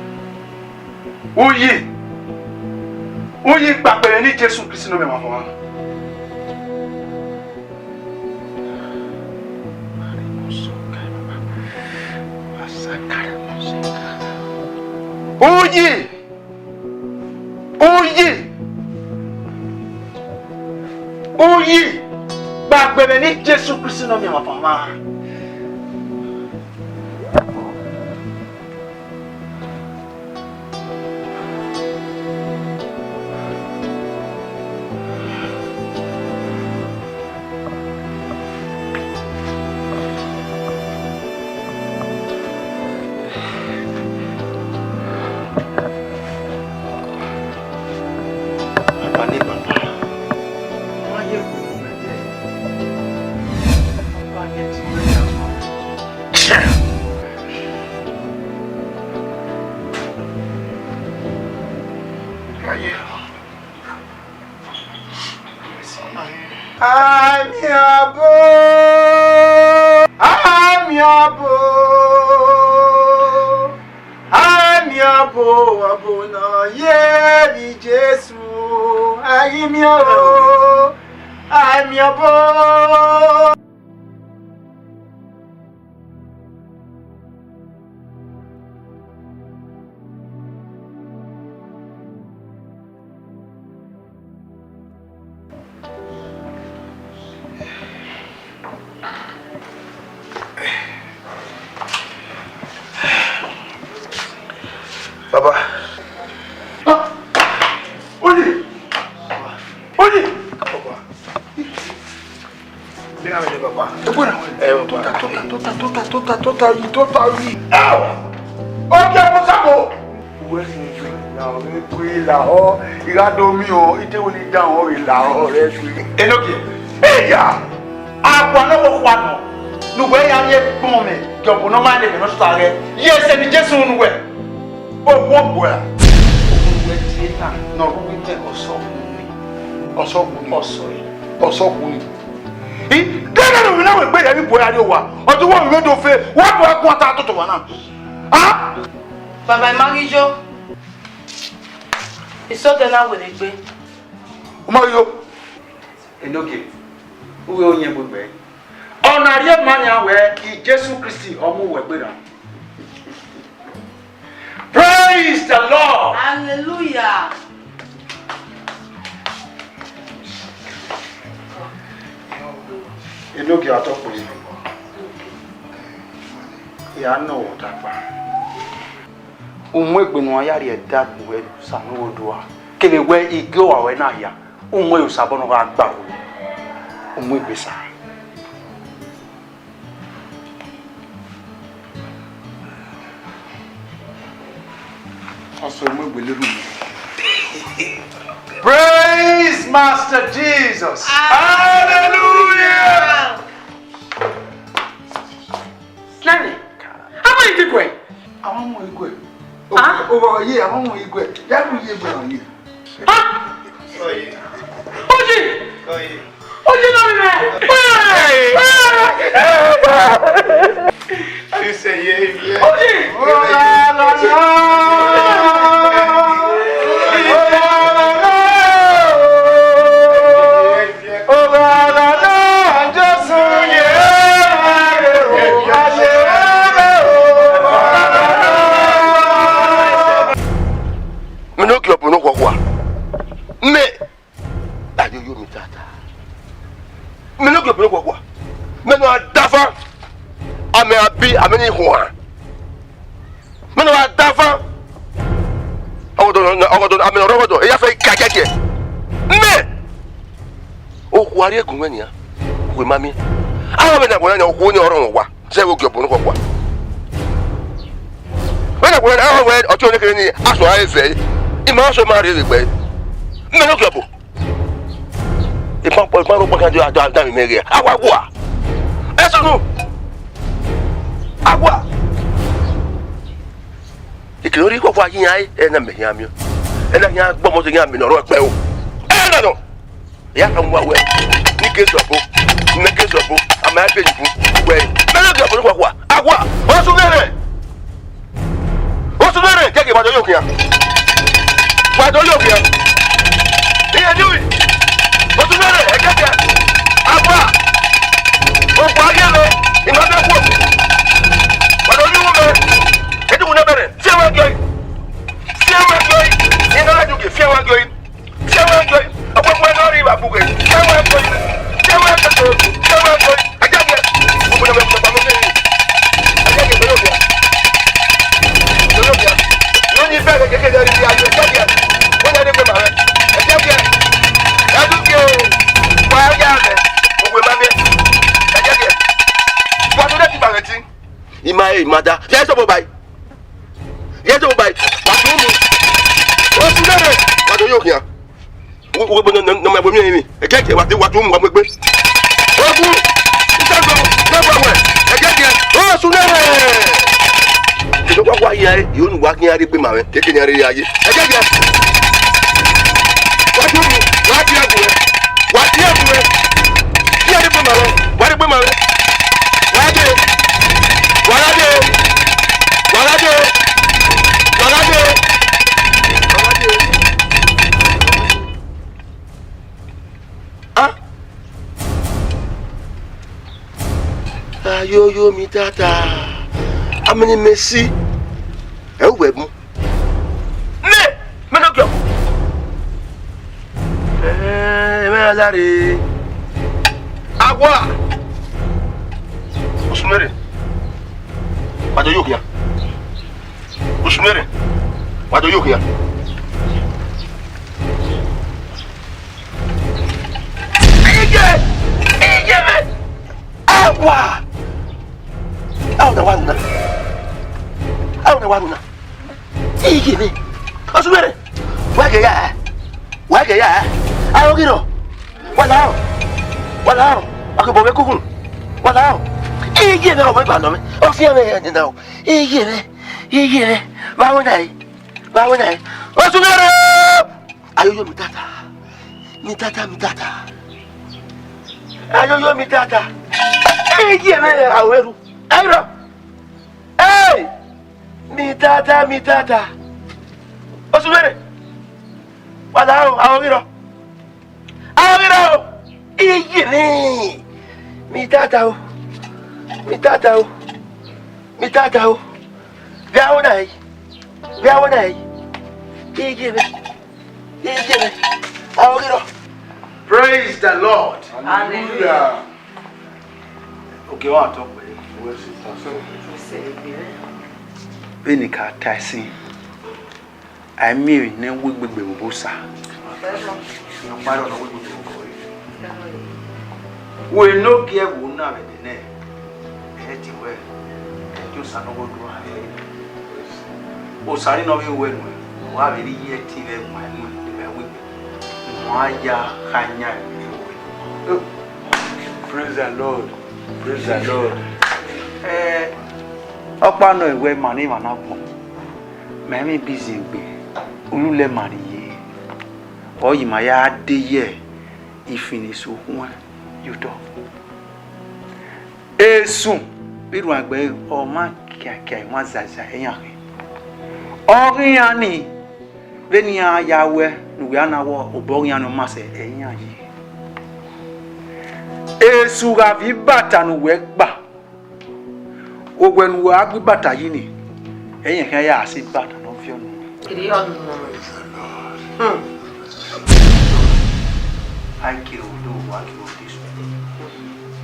Uyi! Uyi, kpakpẹrẹ ne Jesu Kristi ne ọ miẹn ọmwa fama. Uyi! Uyi! Uyi! Kpakpẹrẹ ne Jesu Kristi ne ọ miẹn ọmwa fama. Baba ne baba, ma ye ẹvbo ne u mwẹ dẹ. Baba, ye ẹtin mwẹ ya. Ma ye. Amiọbo, amiọbo, amiọbo, ọbo ne ọ ye vbe Jesu, a ghi miẹn o, amiọbo. Baba. Ah! Oye! Oye! Baba. Bina vbe baba. Egbona. Eh, baba. Tota, tota, tota, tota, tota, tota, yi, tota, yi. Eh! Oke, mo sabo. Uwẹ sẹ yọ, la ọre gbe la ọ, I gha do miẹn ọ, I te wẹ ne I dan ọ vbe la ọ rẹ gbe. Enogie. Eya! Akua ne ọ khua nọ, ne uwẹ ya rhie gbọn mwẹ, gie ọbo ne ọ ma lele nọ sota ghẹ, ye ẹsẹ ne Jesu unu wẹ. Ogun ọgua. Ogun wẹ tie ta, ne ọ rhie uwu imẹ, ọsọ gun ni. Ọsọ gun ni. Ọsọ ẹ. Ọsọ gun ni. I, dẹdẹ ne ovbi na wẹ egbe ya vbe ibuẹ ya rrie owa, ọ do wẹ ovbi mwẹ do fe, wa do a guan ta toto wa na. Ah! Baba, I ma ghi yo. Isodẹ na wẹ ne egbe. U ma ghi yo. Enogie, u ghe oyin egbe gbẹ. Ọ na rhie ma nian wẹ, Jesu Kristi ọ mu uwẹ gberra. Praise the Lord! Hallelujah! Enogie, a tọ kpẹẹ. Ya nọ wẹ ọta kpa. U mu egbe ne uwa ya rhie ẹdẹ agbọn ruẹ sa ne u wo do a. Kevbe wẹ I gie owa ruẹ na hia, u mu ẹre Osanobua ne ọ gha gba ruẹ. U mu egbe sa. Pastor, u mu egbe lele unu. Praise Master Jesus. Hallelujah. Nani? Ama iti kue. Ama mu igwe. Ah? Over here, ama mu igwe. Ya mu igwe on you. Ah! Oye! Oye! Oye, no me ve. Oye! Wa. Mẹ ne wa dafa. Ọgọdọ, ọgọdọ, amẹ ne ọ rre ọgọdọ, eya fẹ ka kẹkẹ. Mẹ. Okhuo a rhie gun mwẹ nian. Okhuo ma miẹn. Aro vbe ne a wẹ na okhuo ni ọ rọnmwẹ owa. Zẹ vbe ogiọbo ne okhuo kua. Vbe ne a wẹ na, aro wẹ ọtẹn ne kere ni aso a vẹ. I ma so ma rhie vbe gbe. Mẹ ne ogiọbo. Ipan kpọ, ipan ro kpọ kan do, do, do mi mẹ ghe. Awa gua. Esunu. Awa. Ikiri ori kọkọ ayi yan, ẹ na mẹ yan miẹn. Ẹ na yan gbọmọ te yan mẹ nọ rọ kpẹ o. Ẹ na nọ. Ya ka mu wa wẹ. Ni ke sọ bo. Ni ke sọ bo. A ma be ni bu. Wẹ. Mẹ na gẹ bo ni kọkọ. Awa. Osu vẹrẹ. Osu vẹrẹ, kẹkẹ wa do yo khian. Wa do yo khian. Iye ni wi. Osu vẹrẹ, kẹkẹ. Awa. O wa ye lo. I ma be ku. Wa do yo me. Edu na bẹrẹ. Fian wa gẹ. Fian wa gẹ. I na la ju gẹ. Fian wa gẹ. Fian wa gẹ. Ọkpọkpọ na rri vbe agbughe. Fian wa gẹ. Fian wa gẹ. Fian wa gẹ. Ajagiẹ. Gbogbo na mẹ gbogbo na mẹ. Ajagiẹ, bẹrẹ obia. Bẹrẹ obia. Nọ ni bẹrẹ kẹkẹ de rri aye. Ajagiẹ. Wọ́n yà dé pé màá rẹ. Ajagiẹ. Ajagiẹ. Wà á yà rẹ. Gbogbo ẹ̀ máa bẹ. Ajagiẹ. Wà á tó dẹ́ ti bàrẹ̀ tí. Ima e, ima da. Fian sọ bọ bai. Ye do bai, wa tu mu. O tu nene, wa do yo khian. Wo, wo, no, no, no, ma bo mi emi. Eke ke wa ti, wa tu mu, wa mu egbe. O tu. Ita do, na wa we. Eke ke. O su nene. Ke do wa wa ya e, yo nu wa khian re gbe ma we. Ke ke ni re ya ye. Eke ke. Wa tu mu, wa ti egbe. Wa tie egbe. Tie egbe ma rẹ. Wa rre egbe ma rẹ. Wa gha dee. Wa gha dee. Wa gha dee. Wa gha dee. Wa gha dee. Ah. Ayoyo mi tata. Amini mesi. Ẹ u wẹ bun. Mẹ, mẹ ne ọ giọ. Ẹ, mẹ a la rre. Awa. Osumere. Wa do yo khian. Osumere. Wa do yo khian. Iye! Iye mẹ! Awa! Awa na wa na. Awa na wa na. Iye ne. Osu wẹrẹ. Wa ghe ya. Wa ghe ya. Aro ghi rọ. Wa la o. Wa la o. Wa ke bọ vbe kukhun. Wa la o. Iye ne ọ vbe ba nọ mẹ. Ọ fian mẹ ya ni na o. Iye ne. Iye ne. Wa wo na e. Wa wo na e. Osu wẹrẹ. Ayoyo mi tata. Mi tata, mi tata. Ayoyo mi tata. Iye ne a wẹ ru. Ẹ rọ. Hey! Mi tata, mi tata. Osu wẹrẹ. Wa la o, aro ghi rọ. Aro ghi rọ. Iye ne. Mi tata o. Mi tata o. Mi tata o. Via wo na yi. Via wo na yi. Iye ne. Iye ne. Aro ghi rọ. Praise the Lord. Hallelujah. Oke wa tọ pẹre. Vbene I ka ta ẹse, a i miẹn emwi ne wegbe vbe obọ Osa. Wẹ ne ogiẹ vbe una vbe ẹdẹ nẹ, ẹ i tie wẹ, ẹ i tie Osa ne ọ ghe odua hẹ. Osa ni ne ọ vbe wẹ nuẹn, ọ gha vbe rhie iye ẹtin vbe ẹwaẹn nuẹn vbe wegbe. Wa ya kha yan emwi. Praise the Lord. Praise the Lord. Eh, ọkpa nọ wẹ ma ne emwa na gbọn. Ma emwi busy egbe, olulẹ ma rrie. Ọ yi ma ya de ye ifiniso khuẹn ye otọ. Esu vbe rhuan egbe, ọ ma kiakia, ọ ma zaza, iran khin. Ọ ghi iran ni, vbene iran ya wẹ ne uwẹ a na wọ obọ ghi iran ne ọ ma sẹ, ẹ i iran yi. Esu gha viọ ibata ne uwẹ gba, owẹ ne uwẹ a gbe ibata yi ni, ẹ i rẹn khian ya sẹ ibata ne ọ viọ nuẹn. Kiri ọnu. Hmm. I kiri odo, I kiri odo.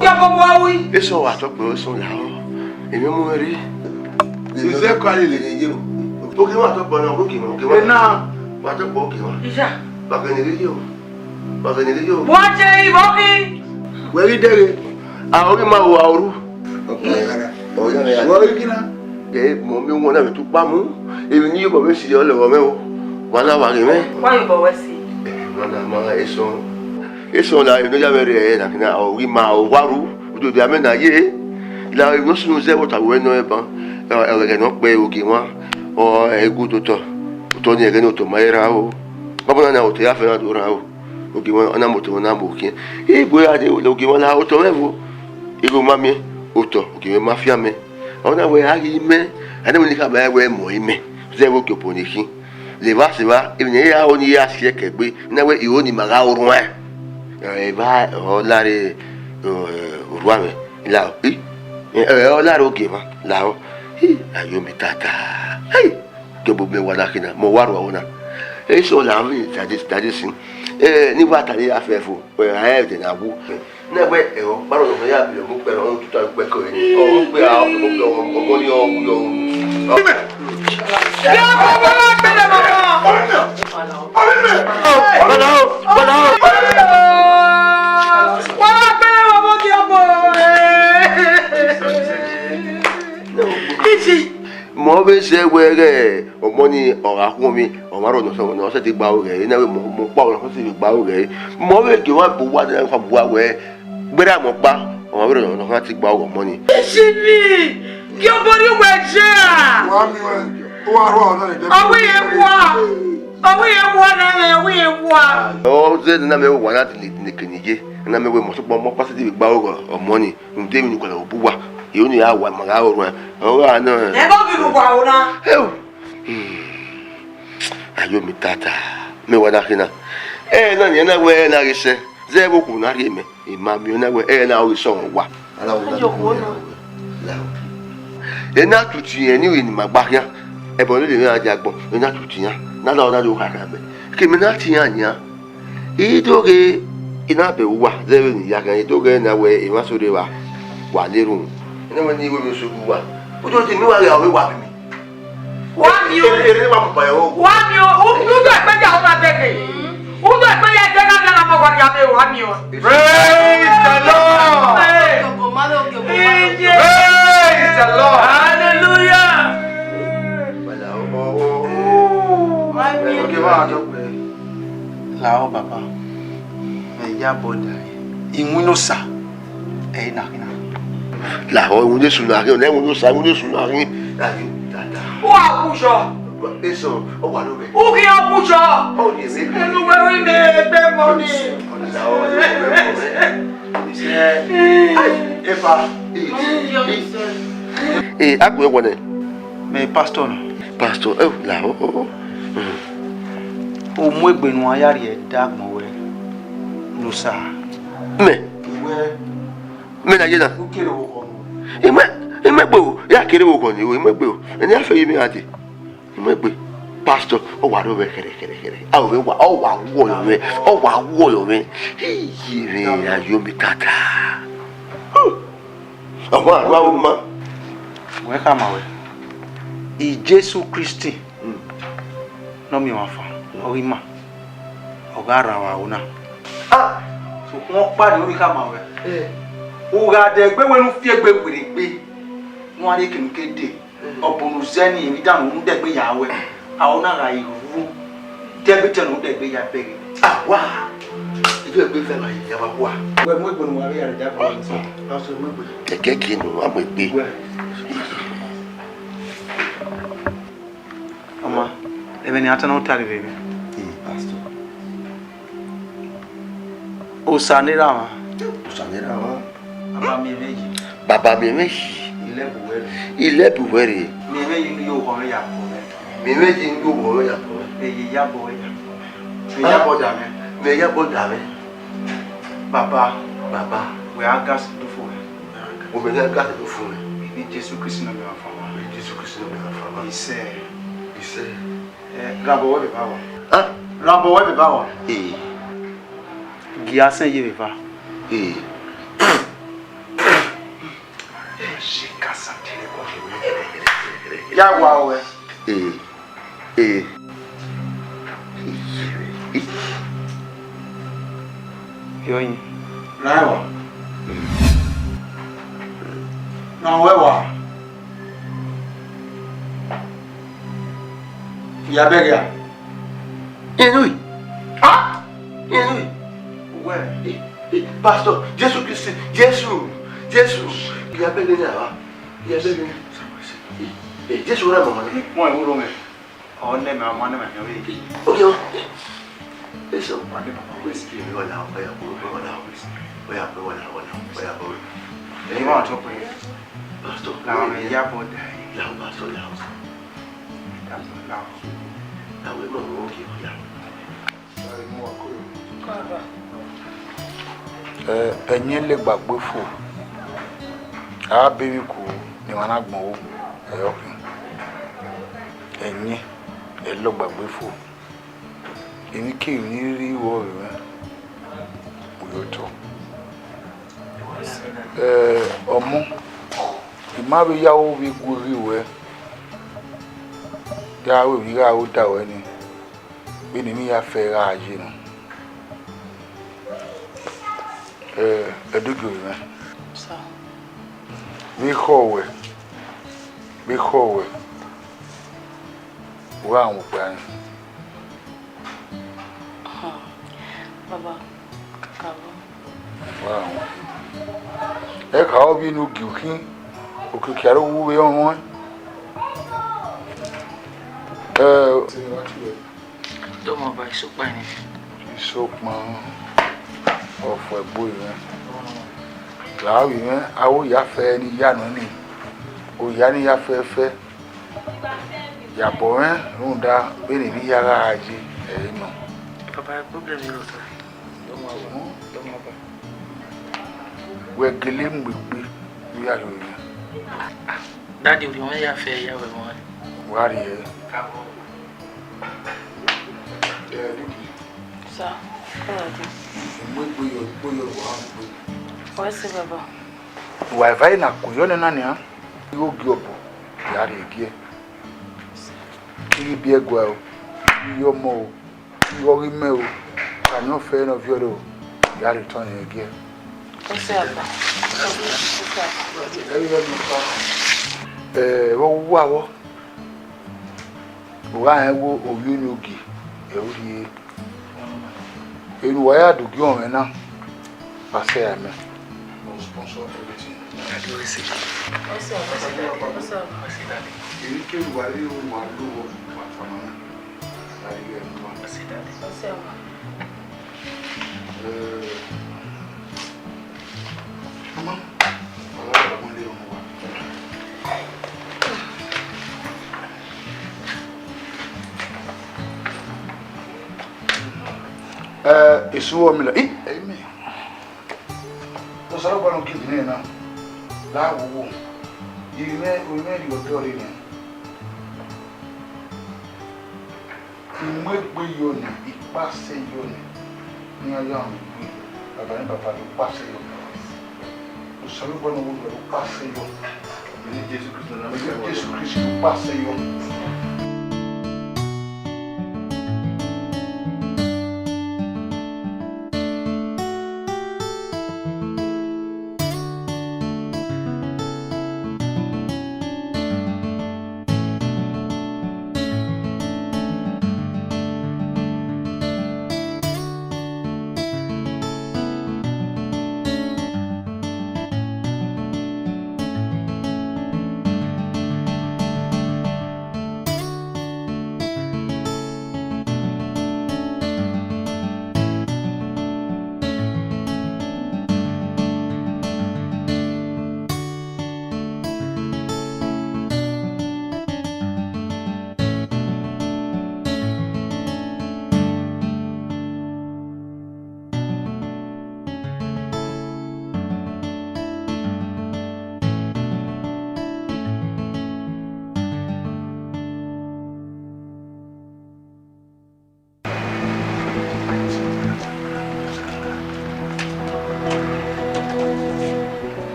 Yọ kọ wa wi. Eso wa tọ kpẹ, eso la o. Èmi mu rẹ. Ìzẹ kọ alẹ lè ye o. Oke wa tọ kpẹ na, oke wa, oke wa. Ena. Wa tọ kpẹ, oke wa. Ìyá. Wa kẹ ni ye o. Wa kẹ ni ye o. Wa jẹ ìwọ kí. Wẹ rí dẹghe. A orí ma wo a oru. Ọkùnrin rárá. Ọ̀yá rẹ̀ yà. Wọ́n rí kí náà. Ẹ mọ mi wọn na mi tu kpa mu. Èmi ni yóò bọ̀ mi si ọlọ́wọ́ mẹ́ o. Wa na wa ghe mẹ́. Wa yóò bọ̀ wẹ si. Wa na ma eso. Eso la eno ya mẹ rẹ na kina o wi ma o wa ru. Odo de amẹ na ye. La eno sunu zẹ wọ ta wẹ nọ ẹban. Ẹ ghẹ nọ kpẹ oge wan. Ọ ẹ gu do tọ. Otọ ni ẹghẹ ne otọ ma ra o. Baba na na otọ ya fẹ na do ra o. Oge wan ọ na moto na mo khian. Igwe a de oge wan la otọ mẹ vo. Igho ma miẹn otọ oge mwẹ ma fian mẹ. Ọ na wẹ a ghi mẹ, a na wẹ ne khama wẹ mọ imẹ, zẹ vbe ogiobọ ni khin. Levba sẹ evba, emwi ne I ra ho ni ya si ẹkẹ gbe, na wẹ I ho ni ma gha orhuan. Eva ọ lare orhuan mwẹ, la i, ọ lare ogie mwa, la ọ. I, ayo mi tata. Hey! Ke bu mẹ wa na khin na, mẹ wa rua na. Eso la mi tade tade sin. Eh, ni wa tare ya fẹ fo, wẹ ra ẹdẹ na wu. Na wẹ ẹrọ kparọ nọ ya bi ọmọ kpẹ ọmọ tuta kpẹ kọ ni. Ọmọ kpẹ a ọmọ kpẹ ọmọ ni ọ wu yọ. Bọlọ, bọlọ. Mọ vbe zẹ wẹ ghẹ ọmọ ni ọ gha khuọnmwi, ọ ma rhọ nọ sẹ, ọ sẹtin gba aro ghẹ ẹre, na wẹ mọ, mọ ọkpa ọ sẹtin gba aro ghẹ ẹre. Mọ vbe gie ọmwa bu uwa, ne ọ kha bu uwa wẹ, gberra mọ ọkpa, ọ ma vbe rhọ nọ sẹtin gba aro ghẹ ọmọ ni. Ishimi, gie obọ rhie uwẹ ye a? Wa miẹn ọẹn, u wa rhọ ọna lele. Ọ wẹ irẹn wa, ọ wẹ irẹn wa na mwẹ, ọ wẹ irẹn wa. Ọ zẹ ne a mẹ wa na lele ne kene ye, ne a mẹ wẹ mọ sokpan ọmọ ọkpa sẹtin gba aro ghẹ ọmọ ni. Rhunmwuda emwi ne u gualọ vbe obọ uwa, iro ne I ra wa ma gha ro ruẹn, ọ gha nọ. Ẹghẹ ọ ghi rre uwa ro na. Ẹo. Hmm. Ayo mi tata, mẹ wa na khin na. Ẹ na nian na wẹ ẹ na ghi sẹ, zẹ vbe okhuo na rhie mẹ, I ma miẹn na wẹ ẹ na ghi sẹ ọmwa uwa. Ena tutu irẹn ni vbe ne ima gba khian, ẹbọ ne lele mwẹ gha dia agbọn, ena tutu iran, na la ọ na do khakha mẹ. Ke mẹ na tie iran nian. I do ghe, I na bẹghe uwa, zẹ vbene I ya khian, I do ghe na wẹ emwa sẹ rre evba, wa na erhunmwu. Ena wẹ ne I wẹ emwi sẹ uwa. U do tie ne uwa ghe a wẹ wa bi mi. Wa miẹn o. Ere, ere wa mu kpa ya o. Wa miẹn o, u, u do ẹkpẹn ya u na dẹghe. U do ẹkpẹn ya dẹghe, a na ma wa ya vbe wa miẹn o. Praise the Lord. Hey. Praise the Lord. Hallelujah. Wa miẹn o. Lahọ, Baba, mẹ ya bọ da iwinna Osa, ẹ i na khin na. Lahọ, iwinna Esu na khin, ọ na iwinna Osa, iwinna Esu na khin. Lahọ, dada. U gha wu yọ. Eso, ọ wa lo vbe. U ghi ọ wu yọ. Ọ ni ese. Enu wẹ ru ime egbe mọ ni. Ọ ni lahọ, ọ ni lahọ. Ise, ai, efa, i, i. Eh, a gu ẹre wọ nẹ? Mẹ pastor nọ. Pastor, eh, lahọ. U mu egbe ne uwa ya rhie ẹdẹ agbọn ruẹ ne Osa. Mẹ? Wẹ. Mẹ na ye na? U kere vbe okhọ nọ. I mu, i mu egbe o, ya kere vbe okhọ ni o, i mu egbe o. Eni a fẹ ye mẹ gha dee. I mu egbe. Pastor, ọ wa rre ovẹ khẹrẹ, khẹrẹ, khẹrẹ. A, ovẹ wa, ọ wa wọyọ mwẹ, ọ wa wọyọ mwẹ. Iye mwẹ, ayo mi tata. Ọmọ arua vbe ma. Wẹ khama wẹ, Jesu Kristi, mm, ne ọ miẹn ọmwa fan, ọ ghi ma, ọ gha rhan vbe aro na. Ah! Sokpan ọkpa ni ọ rhie khama wẹ. Eh. U gha dẹ egbe wẹ ne u fi egbe werriegbe, ne u gha rhie ekene u ke dee. Ọ bu unu zẹ ni, emwi dan ne u dẹgbe ya wẹ, aro na gha ru, dẹgbe te ne u dẹgbe ya bẹghe. Awa, ido egbe fẹ ma ya wa wa. Wẹ mu egbe ne uwa vbe ya rre da bọ nẹ. Pastor, mu egbe. Ẹkẹkẹ ne uwa mu egbe. Wẹ. Ọma, ẹmwẹ ne a ta na u ta rre vbe mwẹ. Ee, Pastor. Osa ne erha mwa. Osa ne erha mwa. Baba miẹn mwẹ yi. Baba miẹn mwẹ yi. Ilẹbu wẹ rre. Ilẹbu wẹ rre. Miẹn mwẹ yi ne u yo oghọ mwẹ ya bọ mwẹ. Miẹn mwẹ yi ne u yo oghọ mwẹ ya bọ mwẹ. Mẹ ye ya bọ wẹ ya. Mẹ ya bọ da mwẹ. Mẹ ya bọ da mwẹ. Baba. Baba. Wẹ a ga sẹ do fo mwẹ. Wẹ mẹ ya ga sẹ do fo mwẹ. Vbe eni Jesu Kristi ne ọ miẹn ọmwa fan. Jesu Kristi ne ọ gha fa ba. Isẹ. Isẹ. Eh, rhan obọ wẹ vbe eva wa. Ah? Rhan obọ wẹ vbe eva wa. Eh. Gie asẹn ye vbe eva. Eh. Ya wa wẹ. Eh. Eh. Yọ yin. Rhan ẹwa. Rhan wẹ wa. Ya bẹghe a. Irẹn nui. Ah! Irẹn nui. Wẹ. Eh, eh, Pastor, Jesu Kristi, Jesu, Jesu. Ya bẹghe ne a wa. Ya bẹghe. Eh, eh, Jesu ra mama. Wọn ewuro mẹ. Ọ nẹ mẹ, ọ ma nẹ mẹ, ọ vbe. Okay, ọ. Eso, mami, papa, we speak, we all out, we are, we all out, we are, we all out, we are, we are, we are. Ẹ ma tọ pé. Pastor, làwọn ọmọ ìyá bọ̀ dà yìí. Làwọn pastor, làwọn. Làwọn, làwọn. Làwọn ẹgbẹ́ ọ̀rọ̀ òkè ọ̀yà. Ẹ, ẹyin lẹ gbagbe fo, a bevbe ku ne emwa na gbọn ro, ẹ ọ khin. Ẹyin ẹ lọ gbagbe fo. Emwi kemwi ne I rhirhi ru ọre mwẹ, u ye otọ. Ẹ, ọmọ, I ma vbe ya ru vbe gu ghi ruẹ, ya ru emwi gha ru da ruẹ nii, vbene emwi ya fẹ gha ye nọ. Ẹ, Ẹdogiọvbe mwẹ. Sir. Vbe khọ wẹ, vbe khọ wẹ, u gha rẹn ukpia rin. Hmm. Baba, kakabọ. Wa rẹn ukpia. Ẹ ka ovbi ne u gie ukhin, okiekie aro wu vbe ọmwẹ. Ẹ, Dọmọba, isokpan ni. Isokpan, ọ fu ẹgbo mwẹ. La vbe mwẹ, aro ya fẹ ne I ya nọ nii. Oya ne I ya fẹ fẹ. Ya bọ mwẹ rhunmwuda vbene emwi hia gha ye ẹre nọ. Papa, problem is not. Dọmọba, dọmọba. Wẹ gele mu egbe, u ya rhie mwẹ. Daddy, orhiọn mwẹ ya fẹ ya wẹ mwẹ. Wa rhie. Kakabọ. Ẹ, Didi. Sir, Daddy. Mu egbe yọ, egbe yọ, wa mu egbe. Wẹ sẹ, Baba. Wa eva na ku yọ nẹ na nian, igho gie ọbo, ya rhie gie. I ghi biẹ guẹ o, I ghi ọmọ o, I ghi ọghe imẹ o, ka ne ọ fẹ ne ọ viọ rre o, ya rhie otọ nẹ gie. Wẹ sẹ, Baba. Wẹ sẹ, Baba. Ẹ, vbe ọ wu avọ? U gha rẹn wẹẹ ovbi unu ogie, ẹ u rhie. Enu wa ya do gie ọmwẹ na, wa sẹ ya mẹ. Sponsor everything. Daddy, we see. What's up? What's up? What's up? Emwi kemwi wa rre, wa lo, wa tama na. Daddy, we are. What's up? Eh, Ẹ, esu ọmila. Ih, amen. Osanobua ne ọ gie nẹ na, la wowo. Imẹ, imẹ rhie ọdọ rre nẹ. I mu egbe yọ nẹ, I kpasẹ yọ nẹ, ne iran ya mwẹ egbe, Baba ne Baba do kpasẹ yọ. Osanobua ne ọ wu mwẹ do kpasẹ yọ. Vbe eni Jesu Kristi ne ọ na, vbe eni Jesu Kristi do kpasẹ yọ.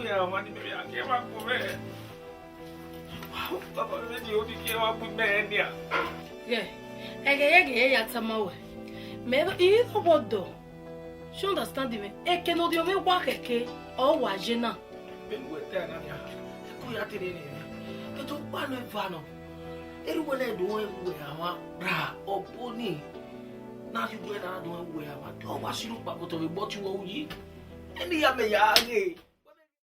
Ọmwa ni mẹ ya ke wa gu mwẹ. Baba, vbene I ho ni ke wa gu mẹ nian. Ghẹ, ẹghẹ ẹghẹ ya tama wẹ. Mẹ i rhọwọ dọ. You understand me? Eke ne orhiọn mwẹ wa khẹke, ọ wa ye na. Vbene uwẹ ta na nian, ẹko ya te rre nẹ. But ọkpa nọ eva nọ. Erha uwẹ na do rẹn uwẹ a mwa ra ọbo ni. Na rhie uwẹ na do rẹn uwẹ a mwa. Ọ wa sirri ukpa, but ọ vbe gbe ọtẹn uwẹ uyi. Eni ya mẹ ya ghe.